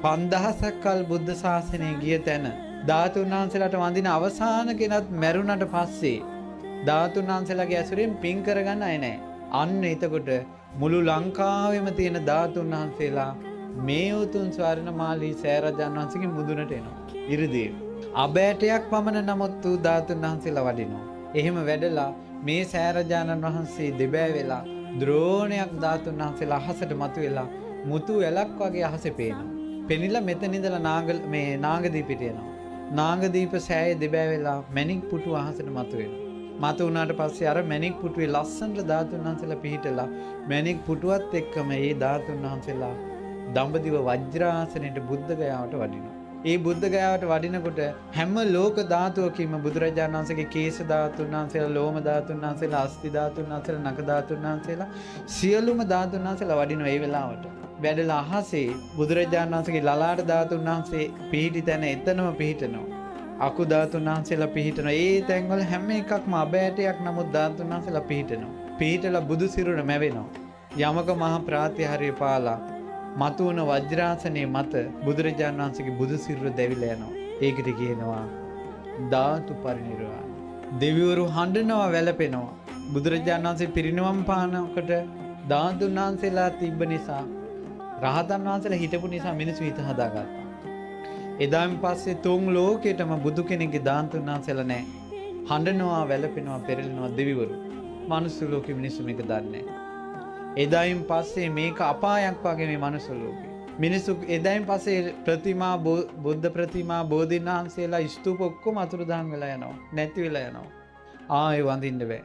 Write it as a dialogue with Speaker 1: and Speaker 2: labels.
Speaker 1: 5000ක් කල් බුද්ධ ශාසනය ගිය තැන ධාතුන් වහන්සේලාට වඳින අවසාන කෙනත් මැරුණට පස්සේ ධාතුන් වහන්සේලාගේ ඇසුරෙන් පින් කරගන්න අය නැහැ. අන්න එතකොට මුළු ලංකාවෙම තියෙන ධාතුන් වහන්සේලා මේ උතුම් ස්වර්ණමාලී සෑරජාන් වහන්සේගේ මුදුනට එනවා. ඉරිදී අබෑටයක් පමණ නමුත් වූ ධාතුන් වහන්සේලා වඩිනවා. එහෙම වැඩලා මේ සෑරජානන් වහන්සේ දෙබෑ වෙලා ද්‍රෝණයක් ධාතුන් වහන්සේලා අහසට මතුවෙලා මුතු වැලක් වගේ අහසේ පේනවා. පෙනිලා මෙතන ඉඳලා මේ නාගදීපෙට එනවා. නාගදීප සෑයේ දෙබෑ වෙලා මැණික් පුටුව අහසට මතුවෙනවා. මතු වුණාට පස්සේ අර මැණික් පුටුවේ ලස්සනට ධාතුන් වහන්සේලා පිහිටලා මැණික් පුටුවත් එක්කම ඒ ධාතුන් වහන්සේලා දඹදිව වජ්‍රාසනයට බුද්ධ ගයාවට වඩිනවා. ඒ බුද්ධ ගයාවට වඩිනකොට හැම ලෝක ධාතුවකින්ම බුදුරජාණන් වහන්සේගේ කේශ ධාතුන් වහන්සේලා, ලෝම ධාතුන් වහන්සේලා, අස්ථි ධාතුන් වහන්සේලා, නඛ ධාතුන් වහන්සේලා සියලුම ධාතුන් වහන්සේලා වඩිනවා ඒ වෙලාවට. වැඩලා අහසේ බුදුරජාණන් වහන්සේගේ ලලාට ධාතුන් වහන්සේ පිහිටි තැන එතනම පිහිටනවා. අකු ධාතුන් වහන්සේලා පිහිටනවා. ඒ තැන්වල හැම එකක්ම අබෑටයක් නමුත් ධාතුන් වහන්සේලා පිහිටනවා. පිහිටලා බුදු සිරුර මැවෙනවා. යමක මහා ප්‍රාතිහාර්ය පාලා මතුවන වජ්‍රාසනයේ මත බුදුරජාණන් වහන්සේගේ බුදු සිරුර දැවිලා යනවා. ඒකට කියනවා ධාතු පරිනිර්වාණ. දෙවිවරු හඬනවා, වැළපෙනවා. බුදුරජාණන් වහන්සේ පිරිනිවන් පානකොට ධාතුන් වහන්සේලා තිබ්බ නිසා, රහතන් වහන්සේලා හිටපු නිසා මිනිස්සු හිත හදාගත්තා. එදාන් පස්සේ තුන් ලෝකෙටම බුදු කෙනෙක්ගේ ධාතුන් වහන්සේලා නැහැ. හඬනවා, වැළපෙනවා, පෙරලෙනවා දෙවිවරු. මනුස්ස ලෝකෙ මිනිස්සු මේක දන්නේ නැහැ. එදායින් පස්සේ මේක අපායක් වගේ මේ මනුස්ස ලෝකේ. මිනිස්සු එදායින් පස්සේ ප්‍රතිමා, බුද්ධ ප්‍රතිමා, බෝධීන් වහන්සේලා, ස්තූප ඔක්කොම අතුරුදහන් වෙලා යනවා. නැති වෙලා යනවා. ආයෙ වඳින්න බෑ.